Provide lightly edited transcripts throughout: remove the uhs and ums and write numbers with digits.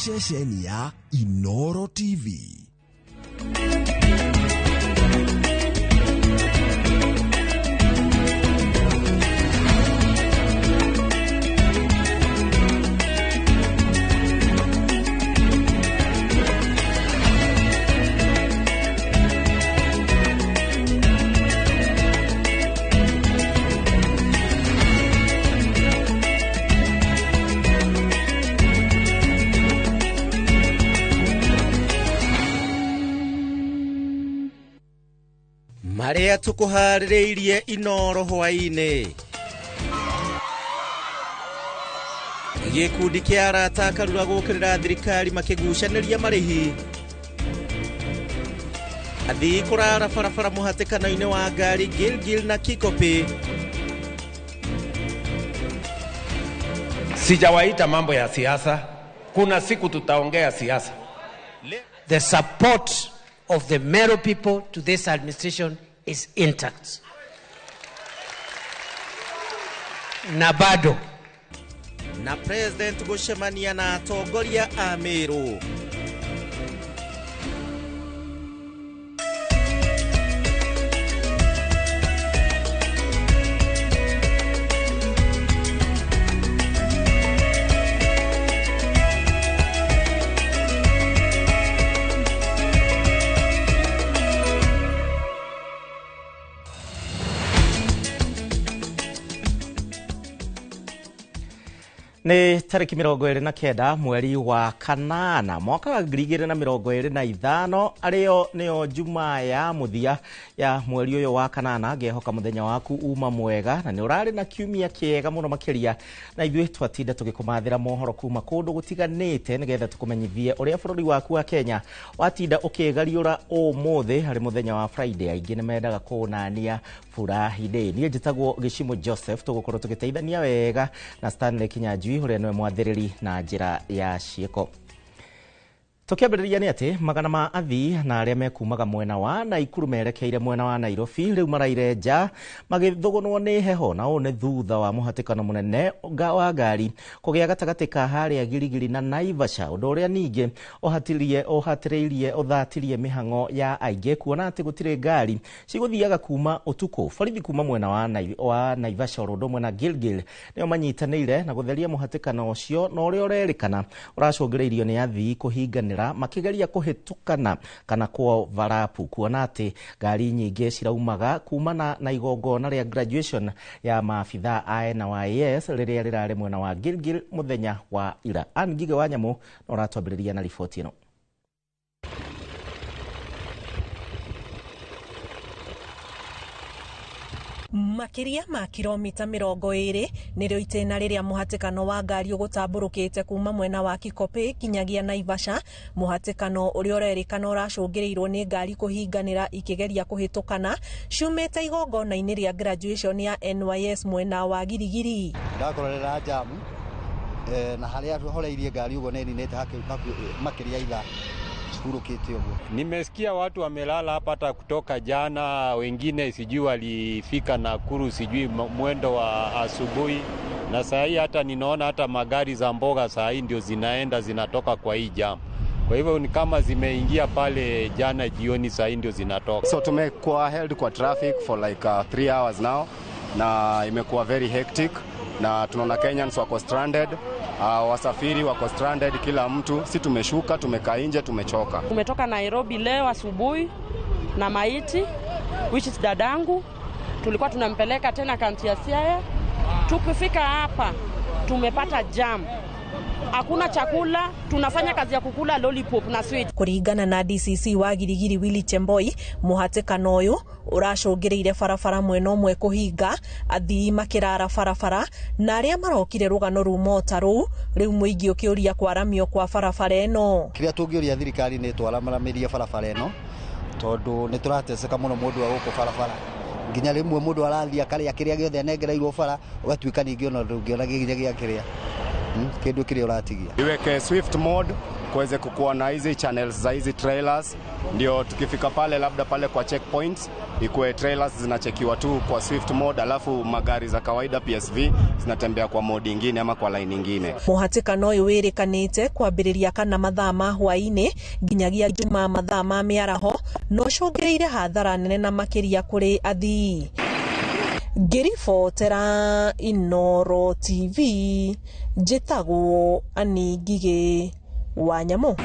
Ceceni ya Inoro TV. Marĩa tũkũharĩrĩirie Inoro hwaĩ-inĩ. Gĩkundi kĩa arata Karura gũkĩrĩra thirikari makĩgucanĩria marĩhi. Athii kũrara barabara mũhatĩkano-inĩ wa ngari Gilgil na Kikopi. Sijawaita mambo ya siasa. Kuna siku tutaongea siasa. The support of the Meru people to this administration is intact. Na bado. Na President gũcemania na atongoria a Meru. Nĩ tarĩki 29 mweri wa kanana mwaka wa 2025, arĩo nĩyo Jumaa ya mũthia ya mweri ũyũ wa kanana. Ngehoka mũthenya waku uma mwega na nĩ ũrarĩ na kiumia kĩega mũno makĩria, na ithuĩ twatinda tũgĩkũmathĩra mohoro kuma kũndũ gũtiganĩte nĩgetha tũkũmenyithie ũrĩa bũrũri waku wa Kenya watinda ũkĩgariũra ũmũthĩ harĩ mũthenya wa Friday. Aingĩ nĩ mendaga kũnania Furahi Day. Niĩ njĩtagwo Gĩcimo Joseph, tũgũkorwo tũgĩteithania wega na Stanley Kinyanjui ũrĩa nĩwe mwathĩrĩri na njĩra ya ciĩko. Tũkĩambĩrĩria nĩ atĩ magana ma athii na arĩa mekumaga mwena wa Naikuru merekeire mwena wa Nairobi rĩu maraire nja magĩthũgũnwo nĩ heho, na ũũ nĩ thutha wa mũhatĩkano mũnene wa ngari kũgĩa gatagatĩ ka harĩa Giligili na Naivasha, ũndũ ũrĩa ningĩ ũhatĩrĩirie ũthatirie mĩhang'o ya aingĩ kuona atĩ gũtirĩ ngari cigũthiaga kuma ũtukũ. Borithi kuma mwena wa Naivasha oro ũndũ ũmwe na Gilgil nĩo manyitanĩire na gũtheria mũhatĩkano ũcio, na ũrĩa ũrerĩkana ũracũngĩrĩirio nĩ athii kũhinganĩra makĩgeria kũhĩtũkana kana kũovarapu, kuona atĩ ngari nyingĩ ciraumaga kumana na igongona rĩa graduation ya maabithaa a NYS rĩrĩa rĩrarĩ mwena wa Gilgil mũthenya wa ira. Ann Ngige wa Nyamũ no ũratwambĩrĩria na riboti ĩno. Makĩria ma kilomita 20 nĩrĩo itĩna rĩrĩa mũhatĩkano wa ngari ũgũtambũrũkĩte kuma mwena wa Kikopĩ kinyagia Naivasha, mũhatĩkano ũrĩa ũrerĩkana ũracũngĩrĩirwo nĩ ngari kũhinganĩra ikĩgeria kũhĩtũkana ciumĩte igongona-inĩ rĩa graduation ya NYS mwena wa Giligili. Ndakorerera jamu na harĩa horeirie ngari ũguo nĩ ninĩte makĩria ithaa. Nimesikia watu wamelala hapa hata kutoka jana, wengine sijui walifika Nakuru sijui mwendo wa asubuhi, na saa hii hata ninaona hata magari za mboga saa hii ndio zinaenda zinatoka kwa hii jam. Kwa hivyo ni kama zimeingia pale jana jioni, saa hii ndio zinatoka. So tumekuwa held kwa traffic for like 3 hours now, na imekuwa very hectic, na tunaona Kenyans wako stranded. Wasafiri wako stranded, kila mtu. Si tumeshuka, tumekaa nje, tumechoka. Tumetoka Nairobi leo asubuhi na maiti, which is dadangu. Tulikuwa tunampeleka tena kaunti ya Siaya. Tukifika hapa tumepata jam. Hakuna chakula, tunafanya kazi ya kukula lollipop na sweet. Kũringana na DCC wa Giligili Willy Chemboi, mũhatĩkano ũyũ ũracũngĩrĩire barabara mwena ũmwe kũhinga, athii makĩrara barabara, na arĩa marokire rũgano ruma o ta rũu, rĩu mũingĩ ũkĩũria kwaramio kwa barabara ĩno. Kĩrĩa tũngĩũria thirikari nĩ twararamĩrie barabara ĩno, tondũ nĩ tũrateseka mũno mũndũ wa gũkũ barabara. Nginya rĩmwe mũndũ arathiĩ akarĩa kĩrĩa gĩothe anengereirwo bara, ũgatuĩka ningĩ ona ndũngĩona gĩginya gĩa kĩrĩa kĩndũ kĩrĩa ũratigia. Iweke swift mode Kuweze kukuwa na hizi channels za hizi trailers, ndio tukifika pale labda pale kwa checkpoints ikuwe trailers zinachekiwa tu kwa swift mode, alafu magari za kawaida PSV zinatembea kwa mode ingine ama kwa line ingine. Mũhatĩkano ũyũ wĩrĩkanĩte kwambĩrĩria kana mathaa ma hwaĩ-inĩ nginyagia Jumaa mathaa ma mĩaraho na ũcũngĩrĩire hathara nene na makĩria kũrĩ athii. Ngĩribotera Inooro TV njĩtagwo Annie Ngigĩ wa Nyamũ.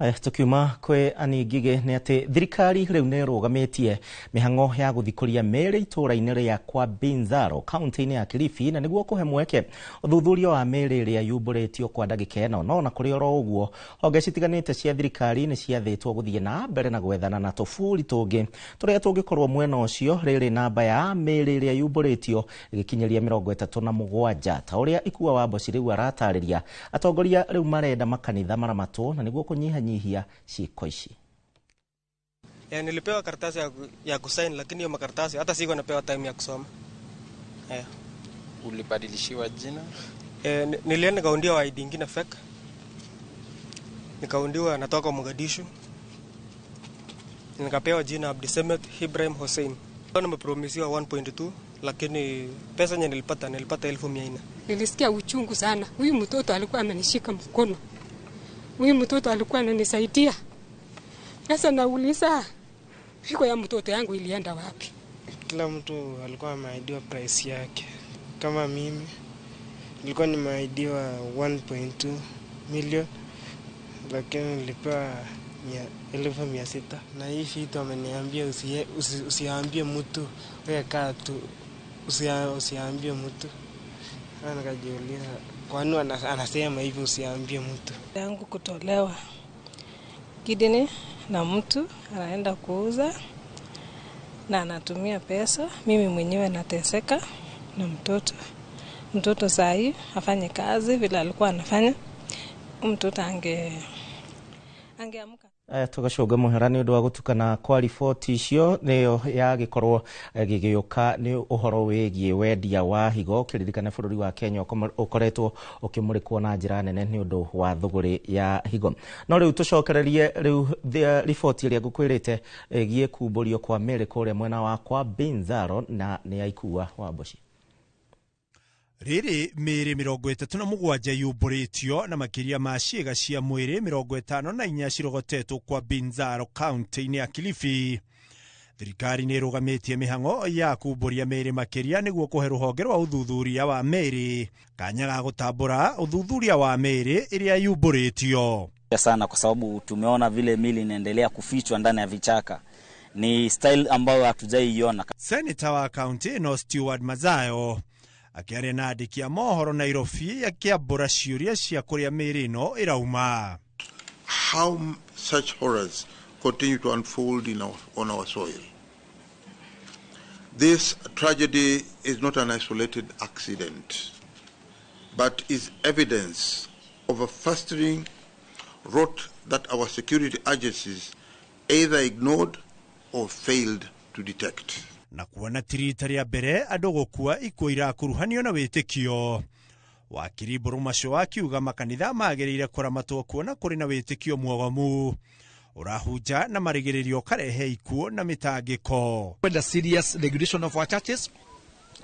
Aya, tukiuma kwĩ Annie Ngigĩ nĩ atĩ thirikari rĩu nĩ ĩrũgamĩtie mĩhang'o ya gũthikũria mĩĩrĩ itũũra-inĩ rĩa kwa Binzaro kaunti-inĩ ya Kilifi, na nĩguo kũhe mweke ũthuthuria wa mĩĩrĩ ĩrĩa yumbũrĩtio kwa ndagĩka ĩno. No na kũrĩ oro ũguo, honge citiganĩte cia thirikari nĩ ciathĩtwo gũthiĩ na mbere na gwethana na tũburi tũngĩ tũrĩa tũngĩkorwo mwena ũcio. Rĩrĩ namba ya mĩĩrĩ ĩrĩa yumbũrĩtio ĩgĩkinyĩria 37, ta ũrĩa Ikua wa Mboci rĩu aratarĩria. Atongoria rĩu marenda makanitha maramatwo na nĩguo kũnyihanyihia ciĩko ici. Nilipewa karatasi ya kusign, lakini hiyo makaratasi hata sikuwa napewa time ya kusoma. Ulibadilishiwa jina? Nilienda nikaundiwa ID ingine fake. Nikaundiwa natoka Mogadishu. Nikapewa jina Abdisemet Ibrahim Hussein. Nimepromisiwa 1.2, lakini pesa yenye nilipata 400,000. Nilisikia uchungu sana. Huyu mtoto alikuwa amenishika mkono. Huyu mtoto alikuwa ananisaidia. Sasa nauliza, fiko ya mtoto yangu ilienda wapi? Kila mtu alikuwa ameahidiwa price yake. Kama mimi nilikuwa nimeahidiwa 1.2 million, lakini nilipewa 1,600. Na hii vitu ameniambia usiambie mtu, wewe kaa tu, usiambie mtu. Nikajiuliza kwani anasema hivi usiambie mtu. Yangu kutolewa kidini na mtu anaenda kuuza na anatumia pesa, mimi mwenyewe nateseka na mtoto. Mtoto saa hii afanye kazi vile alikuwa anafanya, mtoto angeamka. Tũgacũnga mũhera nĩ ũndũ wa gũtukana kwa riboti icio, nĩyo yagĩkorwo gĩgĩũka nĩ ũhoro wĩgiĩ wendia wa higo. Kĩririkane bũrũri wa Kenya ũkoretwo ũkĩmũrĩkwo na njĩra nene nĩ ũndũ wa thũgũrĩ ya higo. No rĩu tũcokererie rĩu riboti ĩrĩa ngũkwĩrĩte ĩgiĩ kumbũrio kwa mĩĩrĩ kũrĩa mwena wa kwa Binzaro, na nĩ Aikua wa Mboci. Rĩrĩ mĩĩrĩ 37 yumbũrĩtio na makĩria ma ciĩga cia mwĩrĩ 54 cirogotetwo kwa Binzaro kaunti-inĩ ya Kilifi. Thirikari nĩ ĩrũgamĩtie mĩhang'o ya kumbũria mĩĩrĩ makĩria nĩguo kũhe rũhonge rwa ũthuthuria wa mĩĩrĩ kanya ga gũtambũra ũthuthuria wa mĩĩrĩ ĩrĩa yumbũrĩtio. Sana kwa sababu tumeona vile mili inaendelea kufichwa ndani ya vichaka. Ni style ambayo hatujaiona. Senator wa kaunti ĩno Stewart Mazayo akĩaria na andĩki a mohoro Nairobi akĩambũra ciũria cia kũrĩa mĩĩrĩ ĩno ĩrauma. How such horrors continue to unfold on our soil. This tragedy is not an isolated accident, but is evidence of a festering rot that our security agencies either ignored or failed to detect. Na kuona ti rita rĩa mbere andũ gũkua ikuũ irakuruhanio na wĩtĩkio. Wakiri Mbũrũ akiuga makanitha magĩrĩire kũramatwo kuona kũrĩ na wĩtĩkio mwogomu ũrahunja na marigĩrĩrio karehe ikuũ na mĩtangĩko. The serious regulation of our churches,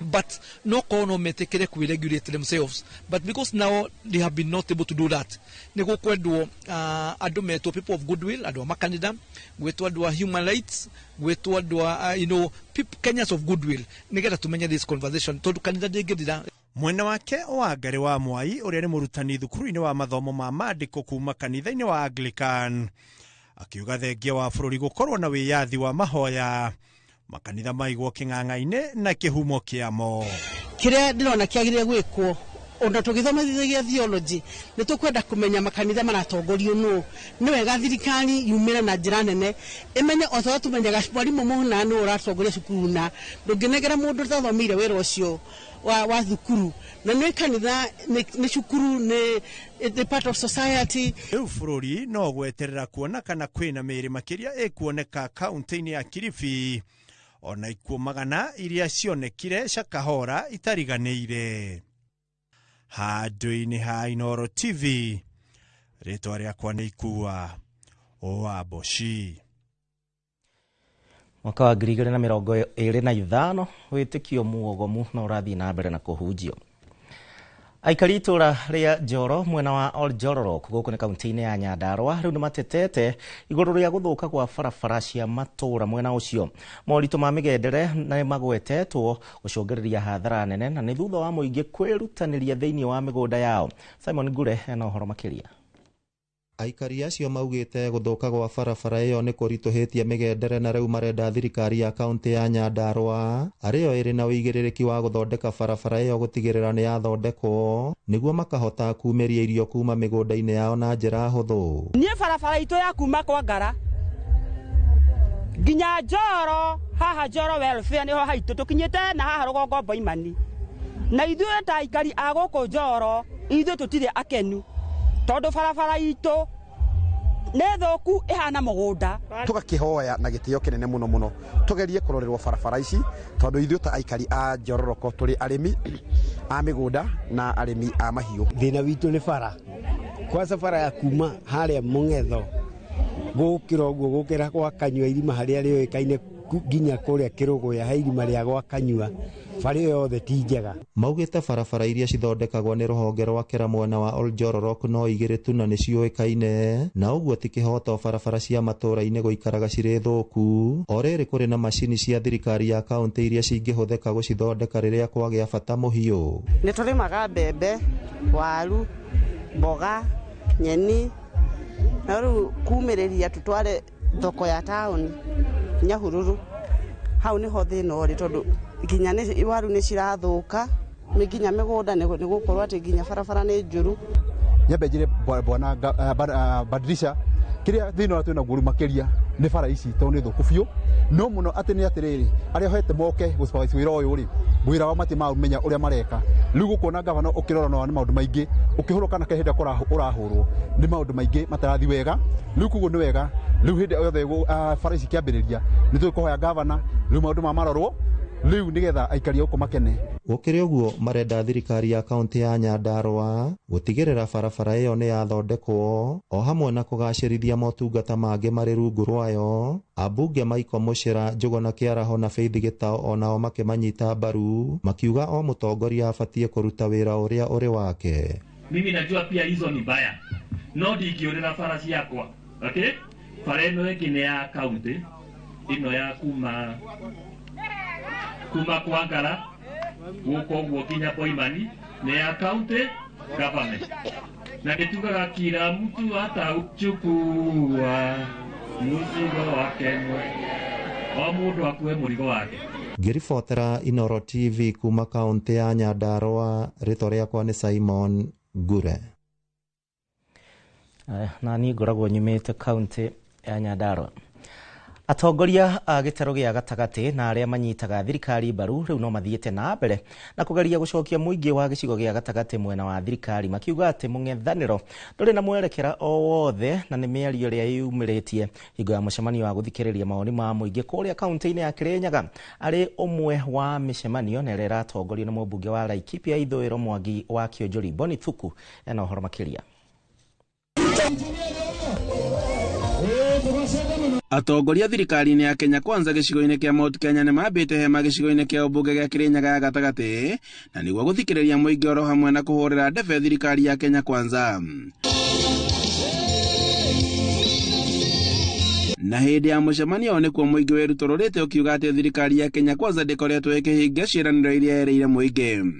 but no kono metekere ku regulate themselves, but because now they have been not able to do that, nĩguo kwendwo andũ metwo people of goodwill, andũ a makanitha, gwĩtwo andũ a human rights, gwĩtwo andũ a people, Kenyans of goodwill, nĩgetha tũmenye this conversation tondũ kanitha ndĩngĩthira. Mwena wake Wangari wa Mwai ũrĩa nĩ mũrutani thukuru-inĩ wa mathomo ma maandĩko kuma kanitha-inĩ wa Anglican akiuga thengia wa bũrũri gũkorwo na wĩyathi wa mahoya, makanitha maigwo kĩng'ang'a-inĩ na kĩhumo kĩamo. Kĩrĩa ndĩrona kĩagĩrĩire gwĩkwo ona tũgĩthomithagia theology nĩ tũkwenda kũmenya makanitha maratongorio nũ. Nĩ wega thirikari yumĩre na njĩra nene ĩmenye o ta tũmenyaga mwarimũ mũna nĩ ũratongoria cukuru na ndũngĩnengera mũndũ ũtathomeire wĩra ũcio wa thukuru, na nĩ kanitha nĩ cukuru nĩ part of society. Rĩu bũrũri no gweterera kuona kana kwĩna mĩĩrĩ makĩria ĩkuoneka kaunti-inĩ ya Kilifi, ona ikuũ magana iria cionekire Shakahola itariganĩire. Handũ-inĩ ha Inooro TV, Rĩtwa rĩakwa nĩ Ikua wa Mboci. Mwaka wa 2025 wĩtĩkio muogomu na ũrathiĩ na mbere na kũhunjio. Aikari itũra rĩa Njoro mwena wa Oljororok gũkũ nĩ kaunti-inĩ ya Nyandarua rĩu nĩ matetete igũrũ rĩa gũthũka gwa barabara cia matũra mwena ũcio. Moritũ ma mĩgendere nĩ magwetetwo gũcũngĩrĩria hathara nene na nĩ thutha wa mũingĩ kwĩrutanĩria thĩinĩ wa mĩgũnda yao. Simon Ngure ena ũhoro makĩria. Aikari acio maugĩte gũthũka gwa barabara ĩyo nĩ kũritũhĩtie mĩgendere na rĩu marenda thirikari ya kaunti ya Nyandarua arĩyo ĩrĩ na ũigĩrĩrĩki wa gũthondeka barabara ĩyo gũtigĩrĩra nĩ yathondekwo nĩguo makahota kumĩria irio kuma mĩgũnda-inĩ yao na njĩra hũthũ. Niĩ barabara itũ ya kuma kwa Ngara nginya Njoro, haha Njoro welfare nĩho haitũ tũkinyĩte na haha rũgongo Boimani, na ithuĩ ta aikari a gũkũ Njoro ithuĩ tũtirĩ akenu tondũ barabara itũ nĩ thũku ĩhana mũgũnda. Tũgakĩhoya na gĩtĩo kĩnene mũno mũno tũgerie kũrorerwo barabara ici tondũ ithuĩ ta aikari a Njororoko tũrĩ arĩmi a mĩgũnda na arĩmi a mahiũ. Thĩna witũ nĩ bara, kwanza bara ya kuma harĩa Mũng'etho gũkĩra ũguo gũkĩra gwa Kanyua irima harĩa rĩũĩkaine nginya kũrĩa Kĩrũgũya he irima rĩa gwa Kanyua, bara ĩyo yothe ti njega. Maugĩte barabara iria cithondekagwo nĩ rũhonge rwa Kera mwena wa Oljororok no igĩrĩ tu na nĩciũĩkaine, na ũguo ti kĩhoto barabara cia matũra-inĩ gũikaraga cirĩ thũku. O rĩrĩ kũrĩ na macini cia thirikari ya kaunti iria cingĩhũthĩka gũcithondeka rĩrĩa kwagĩa bata mũhiũ. Nĩ tũrĩmaga mbembe, waru, mboga, nyeni, na rĩu kumĩrĩria tũtware thoko ya taũni Nyahururu, hau nĩho thĩna ũrĩ tondũ nginya waru nĩ cirathũka, nginya mĩgũnda nĩ gũkorwo atĩ nginya barabara nĩ njũru. Nyambe njĩre bwana Badirisha kĩrĩa thĩna ũrĩa twĩna guo makĩria nĩ bara ici tondũ nĩ thũku biũ, no mũno atĩ nĩ atĩrĩrĩ arĩa ohete moke gũsupervise wĩra ũyũ rĩ, wĩra wao matimamenya ũrĩa mareka. Rĩu gũkuona gavana ũkĩrora nĩ maũndũ maingĩ ũkĩhũrwo kana hĩndĩ ĩrĩa ũrahũrwo nĩ maũndũ maingĩ matarathi wega. Rĩu koguo nĩ wega rĩu hĩndĩ yothe bara ici kĩambĩrĩria nĩ tũkũhoya gavana rĩu maũndũ ma marorwo rĩu nĩgetha aikari a gũkũ makene. Gũkĩrĩ ũguo marenda thirikari ya kaunti ya Nyandarua gũtigĩrĩra barabara ĩyo nĩ yathondekwo o hamwe na kũgacĩrithia motungata mangĩ marĩ rungu rwayo. Ambunge Michael Muchira, Njuguna Kĩaraho na Faith Gĩtao onao makĩmanyita mbaru makiuga o mũtongoria abatiĩ kũruta wĩra ũrĩa ũrĩ wake. Mimi najua pia hizo ni mbaya, no ndingĩũrĩra bara ciakwa. Okay? Bara ĩno ĩngĩ nĩ ya kaunti ĩno ya kuma kwa Ngara gũkũ ũguo nginya Boimani nĩ ya county government, na nĩtugaga kila mtu atauchukua mzigo wake mwenyewe, o mũndũ akue mũrigo wake. Ngĩribotera Inoro TV kuma kaunti ya Nyandarua, rĩtwa rĩakwa nĩ Simon Ngure. Na niĩ ngoragwo nyumĩte kaunti ya Nyandarua. Atongoria a gĩtarũ gĩa gatagatĩ na arĩa manyitaga thirikari mbaru rĩu no mathiĩte na mbere na kũgeria gũcokia mũingĩ wa gĩcigo gĩa gatagatĩ mwena wa thirikari, makiuga atĩ mũng'ethanĩro ndũrĩ na mwerekera o wothe na nĩ mĩario ĩrĩa yumĩrĩtie hingo ya mũcemanio wa gũthikĩrĩria mawoni ma mũingĩ kũrĩa kaunti-inĩ ya Kĩrĩnyaga. Arĩ ũmwe wa mĩcemanio na ĩrĩa ĩratongorio nĩ mũmbunge wa Laikipia Ithũĩro Mwangi wa Kĩonjori, Boni Thuku ena ũhoro makĩria. Atongoria thirikari-inĩ ya Kenya Kwanza gĩcigo-inĩ kĩa Mount Kenya nĩ mambĩte hema gĩcigo-inĩ kĩa ũmbunge gĩa Kĩrĩnyaga ya gatagatĩ na nĩguo gũthikĩrĩria mũingĩ oro hamwe na kũhũrĩra ndebe thirikari ya Kenya Kwanza. Na hĩndĩ ya mũcemanio nĩkuo mũingĩ wĩrutũrũrĩte ũkiuga atĩ thirikari ya Kenya Kwanza ndĩkoretwo ĩkĩhingia ciĩranĩro iria yerĩire mũingĩ.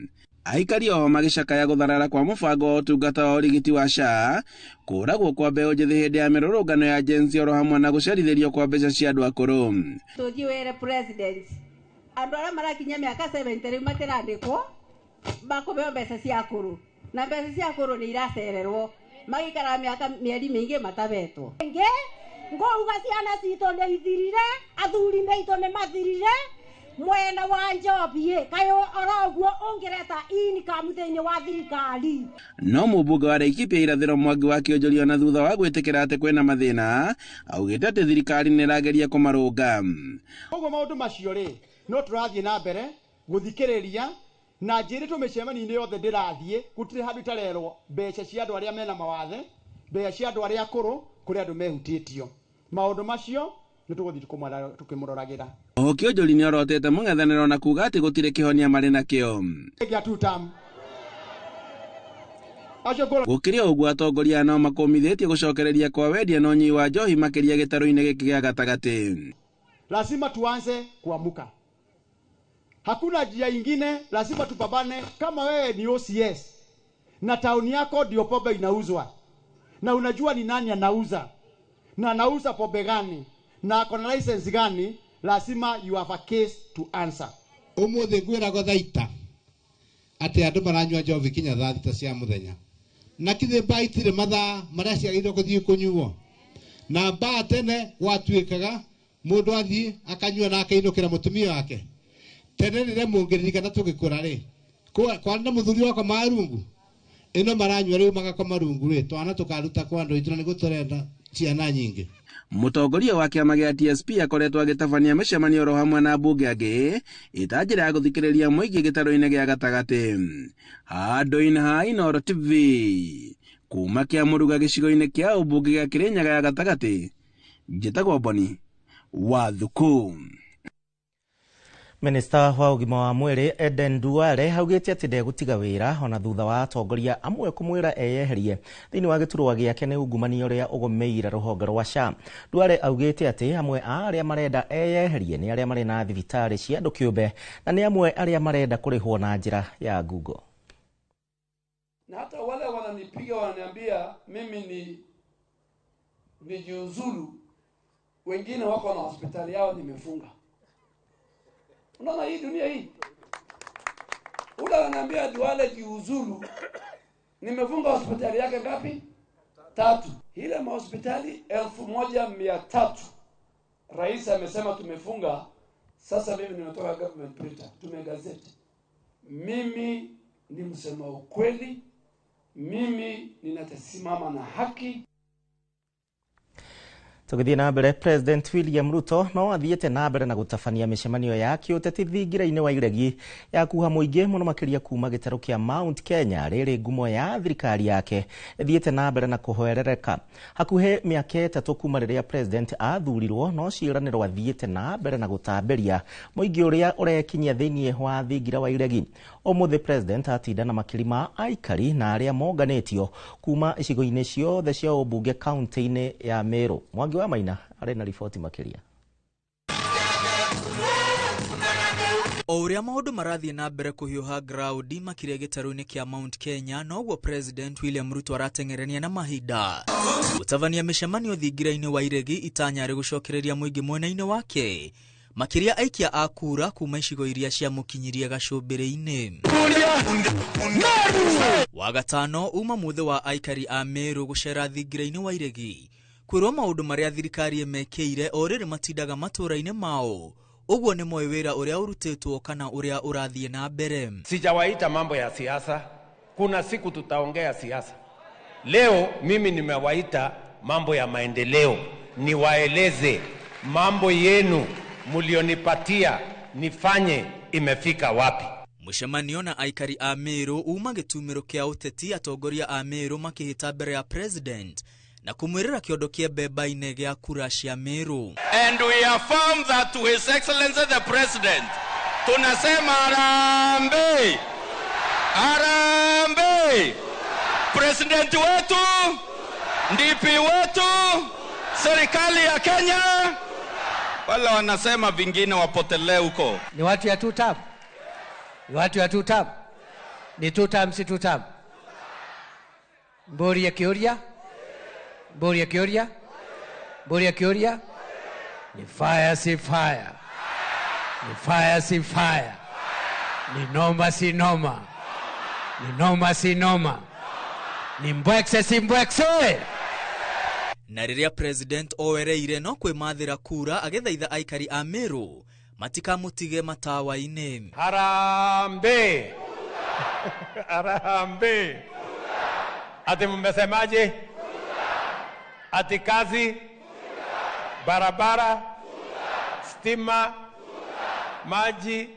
Aikari oho magĩcakaya gũtharara kwa mũbango wa ũtungata wa ũrigiti wa SHA, kũragwo kwa mbeũ njĩthĩ hĩndĩ ya mĩrũrũngano ya Gen Z oro hamwe na gũcerithĩrio kwa mbeca cia andũ akũrũ. Tũthiĩ wĩre president andũ arĩa marakinyia mĩaka 70 rĩu matirandĩkwo makũheo mbeca cia akũrũ, na mbeca cia akũrũ nĩ iracererwo magĩikara mĩaka mĩeri mĩingĩ matabetwo. Ĩngĩ ngouga ciana citũ nĩ ithirire, athuri maitũ nĩ mathirire mwena wa Njobi kaĩ oroguo ũngĩreta income thĩinĩ wa thirikari. No mũmbunge wa Laikipia Irathĩro Mwangi wa Kĩonjori na thutha wa gwĩtĩkĩra atĩ kwĩna mathĩna augĩte atĩ thirikari nĩ ĩrageria kũmarũnga. Koguo maũndũ macio rĩ no tũrathiĩ na mbere gũthikĩrĩria na njĩrĩtwo mĩcemanio-inĩ yothe ndĩrathiĩ gũtirĩ handũ itarerwo mbeca cia andũ arĩa mena mawathe Mbeca cia andũ arĩa akũrũ kũrĩ andũ mehutĩtio. Maũndũ macio nĩ tũgũthiĩ tũkĩmũroragĩra. Oho Kĩonjori nĩorotete mũng'ethanĩro na kuga atĩ gũtirĩ kĩhonia marĩ nakĩo. Gĩa two term. Gũkĩrĩ o ũguo atongoria no makũmithĩtie gũcokereria kwa wendia na ũnyui wa njohi makĩria gĩtarũ-inĩ gĩkĩ gĩa gatagatĩ. Lazima tuanze kuamuka. Hakuna njia ingine, lazima tupambane. Kama wewe ni OCS na tauni yako ndio pombe inauzwa, na unajua ni nani anauza na anauza pombe gani na ako na license gani, lazima you have a case to answer. Umuthi ngwiragwo thaa ita ati andu maranyua njohi kinya thaa thita cia muthenya, na kithĩ mbaa itirĩ mathaa marĩa ciagĩrĩirwo gũthiĩ kũnyuo, na mbaa tene gwatuĩkaga mũndũ athiĩ akanyua na akainũkĩra mũtumia wake. Tene rĩrĩa mũngĩririkana tũgĩkũra rĩ, kwarĩ na mũthuri wakwa marungu ĩno maranyua rĩu magakoma rungu rĩ, twana tũkaruta kwa andũ aitũ na nĩguo tũrenda ciana nyingĩ. Mũtongoria wa kĩama gĩa TSP akoretwo agĩtabania mĩcemanio oro hamwe na mbunge angĩ ĩta njĩra ya gũthikĩrĩria mũingĩ gĩtarũ-inĩ gĩa gatagatĩ. Handũ-inĩ ha Inooro TV kuma Kĩamũruga gĩcigo-inĩ kĩa ũmbunge gĩa Kĩrĩnyaga ya gatagatĩ, njĩtagwo Boni wa Thuku. Minista wa ũgima wa mwĩrĩ Eden Duale augĩte atĩ ndegũtiga wĩra ona thutha wa atongoria amwe kũmwĩra eyeherie thĩinĩ wa gĩturwa gĩake nĩ ungumania ũrĩa ũgũmĩire rũhonge rwa SHA. Duale augĩte atĩ amwe a arĩa marenda eyeherie nĩ arĩa marĩ na thibitarĩ cia andũ kĩũmbe na nĩ amwe arĩa marenda kũrĩhwo na njĩra ya ngungo. Na hata wale wananipiga wananiambia mimi ni nijiuzulu, wengine wako na hospitali yao nimefunga. Unaona hii dunia hii. Ule ananiambia Duale jiuzulu, nimefunga hospitali yake ngapi? 3. Ile mahospitali 1300. Rais amesema tumefunga. Sasa mimi nimetoka government printer, tumegazeti. Mimi ni msema ukweli, mimi ninatasimama na haki. Tũgĩthiĩ na mbere, President William Ruto no athiĩte na mbere na gũtabania mĩcemanio ya kĩũteti thingira-inĩ wa iregi ya kuha mũingĩ mũno makĩria kuma gĩtarũ kĩa Mount Kenya rĩrĩ ngumo ya thirikari yake ĩthiĩte na mbere na kũhoerereka. Hakuhĩ mĩaka 3 kuma rĩrĩa President athurirwo, no ciĩranĩro athiĩte na mbere na gũtambĩria mũingĩ ũrĩa ũrekinyia thĩinĩ wa thingira wa iregi. Ũmũthĩ President atinda na makiri ma aikari na arĩa monganĩtio kuma icigo-inĩ ciothe cia ũmbunge kaunti-inĩ ya Meru. Mwangi wa Maina arĩ na riboti makĩria. O ũrĩa maũndũ marathiĩ na mbere kũhiũha graudi makĩria gĩtarũ-inĩ kĩa Mount Kenya, noguo President William Ruto arateng'erania na mahinda gũtabania mĩcemanio thingira-inĩ wa iregi itanya rĩ gũcokereria mũingĩ mwena-inĩ wake, makĩria aikia a kura kuma icigo iria ciamũkinyirie gacũmbĩrĩ-inĩ. Wagatano uma mũthĩ wa aikari a Meru gũcera thingira-inĩ wa iregi kwĩrwo maũndũ marĩa thirikari ĩmekĩire o rĩrĩ matindaga matũũra-inĩ mao, ũguo nĩ moĩ wĩra ũrĩa ũrutĩtwo kana ũrĩa ũrathiĩ na mbere. Sijawaita mambo ya siasa, kuna siku tutaongea siasa. Leo mimi nimewaita mambo ya maendeleo, niwaeleze mambo yenu mulionipatia nifanye imefika wapi. Mũcemanio na aikari a Meru uma gĩtumĩro kĩa ũteti, atongoria a Meru makĩhĩta mbere ya President na kumwirira kiondo kia mbemba-inĩ gĩa kura cia Meru. And we affirm that to His Excellency the President, tunasema harambee, harambee. President wetu, DP wetu, serikali ya Kenya. Wala wanasema vingine wapotelee huko. Ni watu ya two term. Ni watu ya two term. Ni two term, si two term. Mbori ya kiuria. Mbori ya kiuria. Mbori ya kiuria. Ni fire si fire. Ni fire si fire. Ni noma si noma. Ni noma si noma. Ni mbwekse si mbwekse. Na rĩrĩa President oereire no kwĩmathĩra kura agĩthaitha aikari a Meru matikamũtige matawa-inĩ. Harambee. Harambee. Ati mmesemaje? Ati kazi, barabara, stima, maji.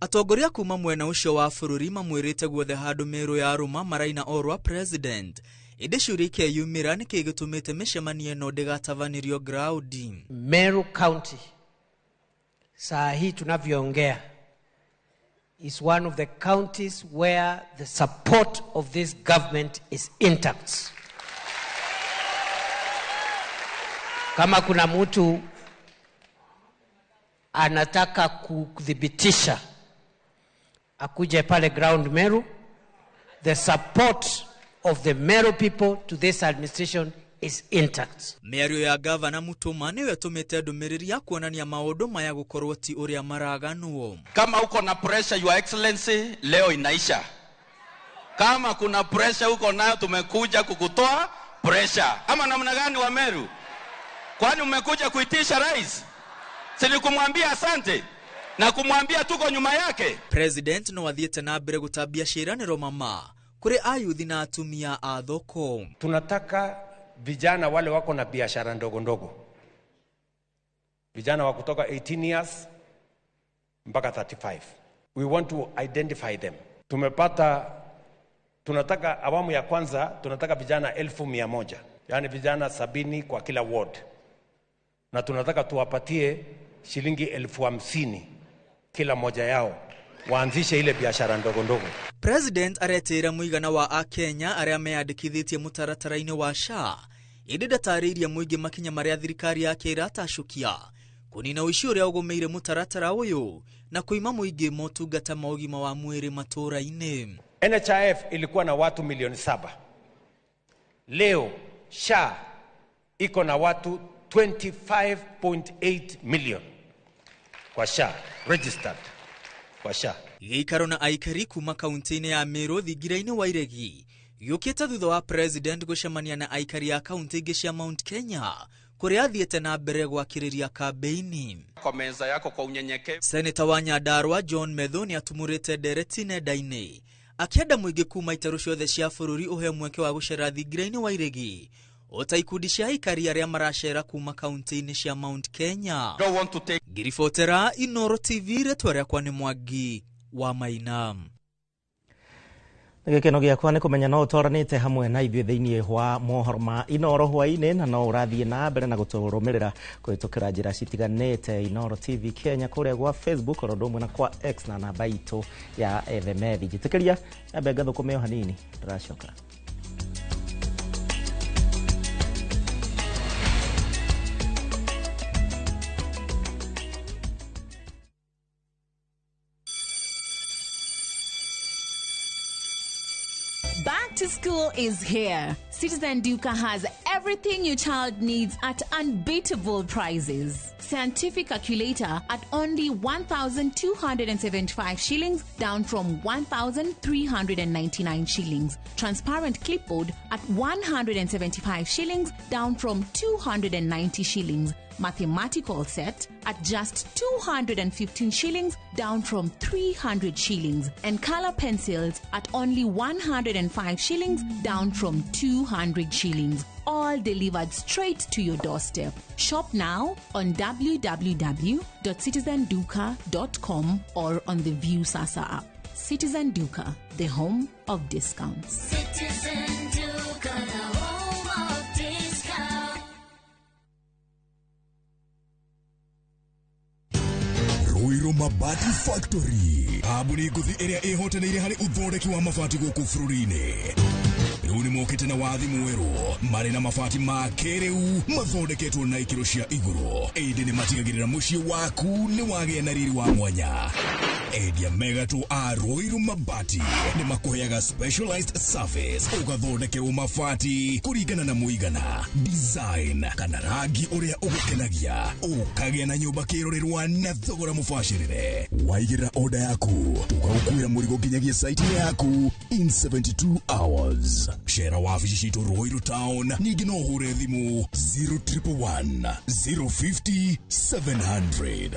Atongoria kuma mwena ũcio wa bũrũri mamwĩrĩte guothe handũ Meru ya rũma maraina orwa President Ĩndĩ ciũria ikeyumĩra nĩkĩ gĩtũmĩte mĩcemanio ĩno ndĩgatabanĩrio ground. Meru County saa hii tunavyoongea is one of the counties where the support of this government is intact. Kama kuna mtu anataka kuthibitisha, akuje pale ground Meru. The support of the Meru people to this administration is intact. Mĩario ya gavana Mutuma nĩyo ĩtũmĩte ndũmĩrĩri ya kuonania maũndũ maya gũkorwo ti ũrĩa maraganwo. Kama uko na pressure, Your Excellency, leo inaisha. Kama kuna pressure uko nayo, tumekuja kukutoa pressure. Ama namna gani wa Meru? Kwani umekuja kuitisha rais? Si ni kumwambia asante na kumwambia tuko nyuma yake. President no athiĩte na mbere gũtambia ciĩranĩro mama kũrĩ ayuthi na atumia a thoko. Tunataka vijana wale wako na biashara ndogo ndogo, vijana wa kutoka 18 years mpaka 35. We want to identify them. Tunataka awamu ya kwanza, tunataka vijana 100,000, yani vijana 70 kwa kila ward, na tunataka tuwapatie shilingi 50,000 kila moja yao waanzishe ile biashara ndogo ndogo. President aretĩĩra mũigana wa akenya arĩa meyandĩkithĩtie mũtaratara-inĩ wa SHA, ĩndĩ ndatarĩirie mũingĩ makinya marĩa thirikari yake ĩratacũkia kũnina ũici ũrĩa ũgũmĩire mũtaratara ũyũ na kũima mũingĩ motungata ma ũgima wa mwĩrĩ matũũra-inĩ. NHIF ilikuwa na watu 7 milioni. Leo SHA iko na watu 25.8 million kwa SHA registered kwa SHA. Gĩikaro na aikari kuma kaunti-inĩ ya Meru thingira-inĩ wa Iregi gĩũkĩte thutha wa president gũcemania na aikari a kaunti ingĩ cia Mount Kenya kũrĩa athiĩte na mbere gwakĩrĩria kambeini. Kwa meza yako kwa unyenyekevu. Seneta wa Nyandarua John Methu nĩatumũrĩte ndereti nenda-inĩ akĩenda mũingĩ kuma itaru ciothe cia bũrũri ũhe mweke wa gũcera thingira-inĩ wa Iregi ota ikundi cia aikari arĩa maracera kuma kaunti-inĩ cia Mount Kenya. Don't want to take. Ngiribotera Inoro TV, rĩtwa rĩakwa nĩ Mwangi wa Maina. Nĩ gĩkeno gĩakwa nĩ kũmenya no ũtwaranĩte hamwe na ithuĩ thĩinĩ wa mohoro ma Inoro hwaĩ-inĩ, na no ũrathiĩ na mbere na gũtũrũmĩrĩra kũhĩtũkĩra njĩra citiganĩte Inoro TV Kenya kũrĩa gwa Facebook oro ũndũ ũmwe na kwa X na namba itũ ya ethemethi. Njĩtĩkĩria nyambe ngathũkũme o hanini, ndĩracoka. Back to school is here. Citizen Duka has everything your child needs at unbeatable prices. Scientific calculator at only 1,275 shillings, down from 1,399 shillings. Transparent clipboard at 175 shillings, down from 290 shillings. Mathematical set at just 215 shillings, down from 300 shillings. And color pencils at only 105 shillings, down from 200 shillings. All delivered straight to your doorstep. Shop now on www.citizenduka.com or on the View Sasa app. Citizen Duka, the home of discounts. Citizen Duka, the home of discount. Ruiru Mabati Factory, kambuni ngũthi ĩrĩa ĩhotanĩire harĩ ũthondeki wa mabati gũkũ bũrũri-inĩ. Rĩu nĩ mokĩte na wathi mwerũ marĩ na mabati ma kĩrĩu mathondeketwo na ikĩro cia igũrũ, ĩndĩ nĩ matigagĩrĩra mũciĩ waku nĩ wagĩa na riri wa mwanya. Endia megatũ a Ruiru Mabati nĩ makũheaga specialized service, ũgathondekerwo mabati kũringana na mũigana, design kana rangi ũrĩa ũgũkenagia, ũkagĩa na nyũmba kĩrorerwa na thogora mũbacĩrĩre. Waigĩrĩra order yaku tũgagũkuĩra mũrigo nginyagia site yaku in 72 hours. Cera wabici citũ Ruiru Town, ningĩ no ũhũre thimũ 0111 050 700.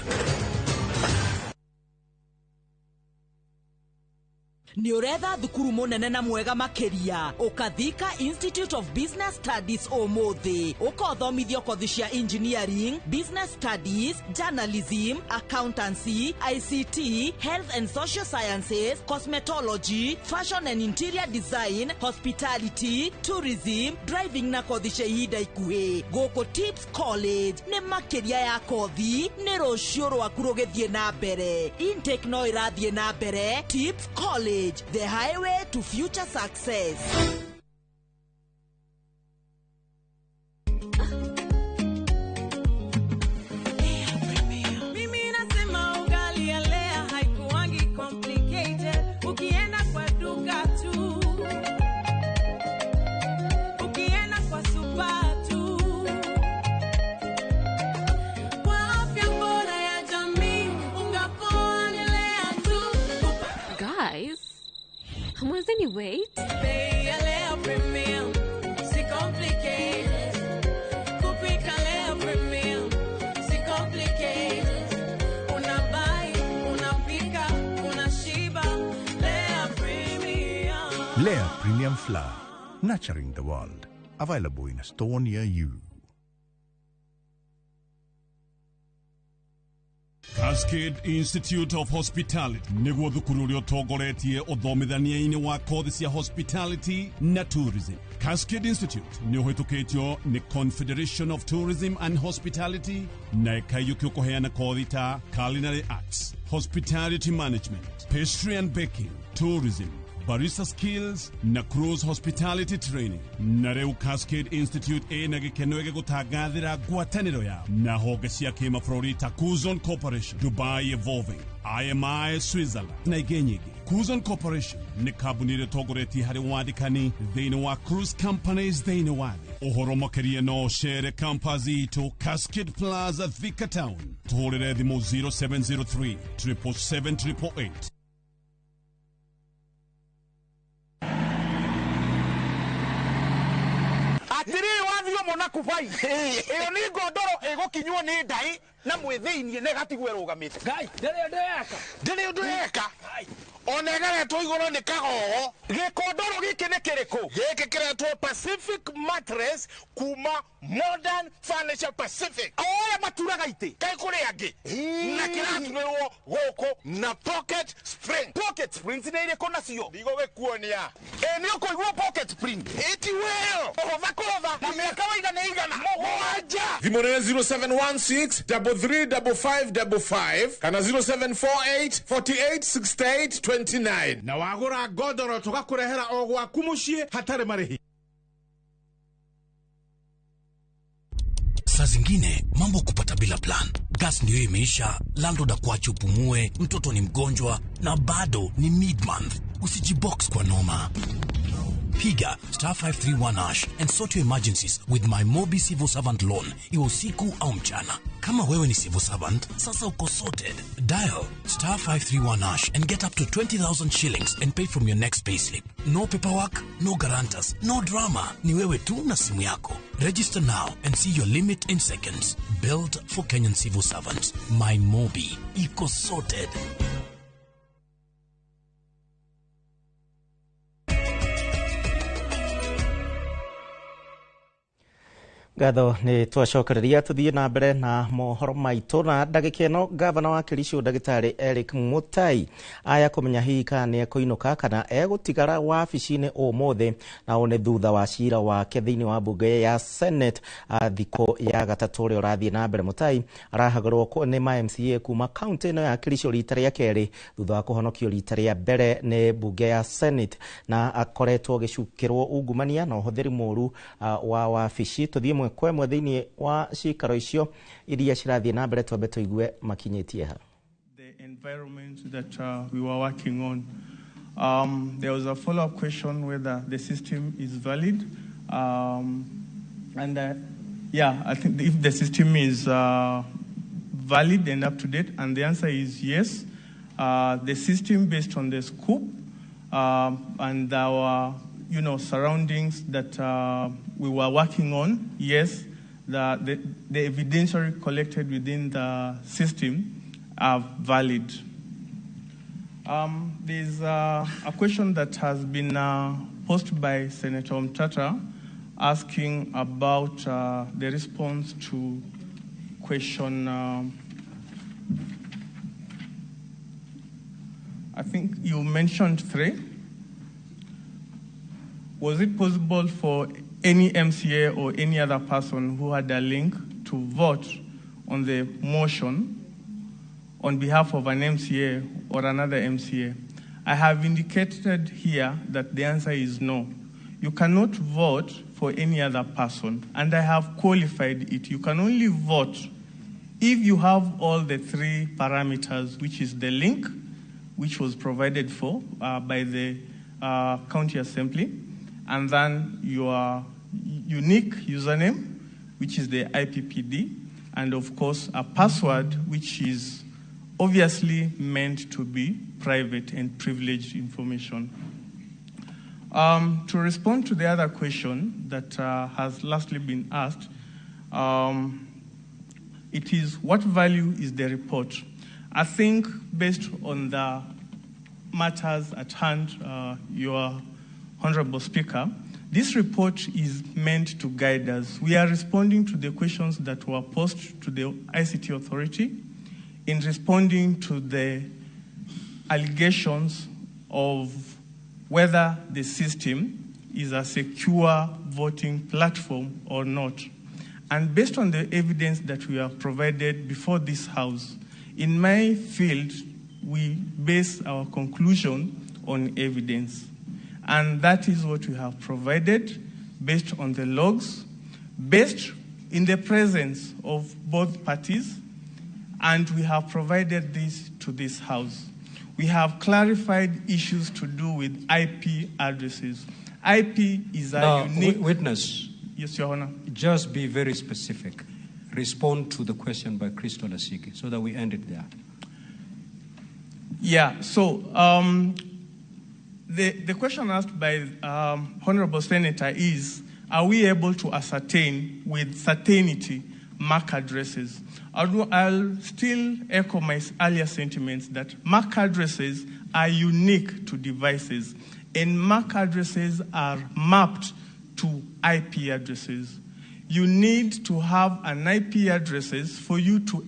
Nĩ ũretha thukuru mũnene na mwega makĩria, ũkathika Institute of Business Studies ũmũthĩ, ũkothomithio kothi cia engineering, business studies, journalism, accountancy, ICT, health and social sciences, cosmetology, fashion and interior design, hospitality, tourism, driving na kothi cia ihinda ikuhĩ. Gũkũ Tips College nĩ makĩria ya kothi, nĩ rũciũ rwaku rũgĩthiĩ na mbere. Intake no ĩrathiĩ na mbere. Tips College, the highway to future success. Mimi nasema ugali ya Lea haikuangi complicated. Ukienda kwa duka tu, ukienda kwa super tu, kwa afya bora ya jamii, unga poa ni Lea tu. Guys, hamwezeni wait? Bei ya Lea Premium si complicated. Kupika Lea Premium si complicated. Unabuy, unapika, unashiba. Lea Premium. Lea Premium Flour, nurturing the world. Available in a store near you. Cascade Institute of Hospitality nĩguo thukuru ũrĩa ũtongoretie ũthomithania-inĩ wa kothi cia hospitality na tourism. Cascade Institute nĩ ũhĩtũkĩtio nĩ Confederation of Tourism and Hospitality na ĩkaiyũkio kũheana kothi ta culinary arts, hospitality management, pastry and baking, tourism, barista skills na cruise hospitality training. Na rĩu Cascade Institute ĩna gĩkeno gĩgũtangathĩra ngwatanĩro yao na honge cia kĩmabũrũri ta Kuzon Corporation, Dubai Evolving, IMI Switzerland na ingĩ nyingĩ. Kuzon Corporation nĩ kambuni ĩrĩa ĩtongoretie harĩ wandĩkani thĩinĩ wa cruise companies thĩinĩ wa thĩ. Ũhoro makĩria no ũcere campus itũ Cascade Plaza, Thika Town. Tũhũrĩre thimũ 0703 777 888. Atiriri wathio mona kubai iyo ni ngondoro igukinywo ni ndai na mwithiinie na ĩgatigwo ĩrũgamĩte. Ngai ndĩrĩ ũndũ eka, ndĩrĩ ũndũ eka, ona ĩgaretwo igũrũ nĩ kagogo. Gĩkondoro gĩkĩ nĩ kĩrĩkũ? Gĩkĩ kĩretwo Pacific Mattress kuma Modern Furniture Pacific. O ũrĩa maturaga itĩ kaĩ kũrĩ angĩ, na kĩraturĩrwo gũkũ na pocket spring. Pocket springs nĩ irĩkũ nacio? Ndigũgĩkuonia. Ĩ nĩ ũkũigua pocket spring ĩti weo kũhũtha kũhũtha na mĩaka waiga nĩ igana mũgwanja. Thimũ nĩ 0716 335555 kana 0748 48 68 29. Na wagũra ngondoro tũgakũrehera o gwaku mũciĩ hatarĩ marĩhi. Saa zingine mambo kupata bila plan. Gas ndio imeisha, landlord akuache upumue, mtoto ni mgonjwa na bado ni mid-month. Usijibox kwa noma. Piga star 531 hash and sort your emergencies with my Mobi Civil Servant Loan, iwe usiku au mchana. Kama wewe ni civil servant, sasa uko sorted. Dial star 531 hash and get up to 20,000 shillings and pay from your next payslip. No paperwork, no guarantors, no drama. Ni wewe tu na simu yako. Register now and see your limit in seconds. Built for Kenyan civil servants. My Mobi. Iko sorted. Ngatho nĩ twacokereria tũthiĩ na mbere na mohoro maitũ na ndagĩka ĩno gavana wa Kericho ndagĩtarĩ Eric Mutai aya kũmenya hihi kana nĩ ekũinũka kana egũtigara wabici-inĩ ũmũthĩ, na ũũ nĩ thutha wa cira wake thĩinĩ wa mbunge ya Senate thikũ ya gatatũ ũrĩa ũrathiĩ na mbere. Mutai arahagũrwo nĩ ma MCA kuma kaunti ĩno ya Kericho rita rĩa kerĩ thutha wa kũhonokio rita rĩa mbere nĩ mbunge ya Senate, na akoretwo agĩcukĩrwo ungumania na ũhũthĩri mũru wa wabici. Tũthiĩ ĩmwe kwa ĩmwe thĩinĩ wa cikaro icio iria cirathiĩ na mbere twambe tũigue makinyĩtie ha. The environment that we were working on. There was a follow-up question whether the system is valid. Yeah, I think if the system is valid and up to date, and the answer is yes. The system based on the scope and our surroundings that we were working on, yes, the evidentiary collected within the system are valid. There's a question that has been posed by Senator Omtatah asking about the response to question, I think you mentioned 3. Was it possible for any MCA or any other person who had a link to vote on the motion on behalf of an MCA or another MCA? I have indicated here that the answer is no. You cannot vote for any other person, and I have qualified it. You can only vote if you have all the 3 parameters, which is the link, which was provided for by the County Assembly, and then your unique username, which is the IPPD, and of course a password, which is obviously meant to be private and privileged information. To respond to the other question that has lastly been asked, it is what value is the report? I think based on the matters at hand, Your Honorable Speaker, this report is meant to guide us. We are responding to the questions that were posed to the ICT Authority in responding to the allegations of whether the system is a secure voting platform or not. And based on the evidence that we have provided before this House, in my field, we base our conclusion on evidence. And that is what we have provided based on the logs, based in the presence of both parties, and we have provided this to this House. We have clarified issues to do with IP addresses. IP is a now, unique... Witness. Yes, Your Honor. Just be very specific. Respond to the question by Crystal Asigi so that we end it there. Yeah, so the question asked by Honorable Senator is, are we able to ascertain with certainty MAC addresses? I'll still echo my earlier sentiments that MAC addresses are unique to devices, and MAC addresses are mapped to IP addresses. You need to have an IP addresses for you to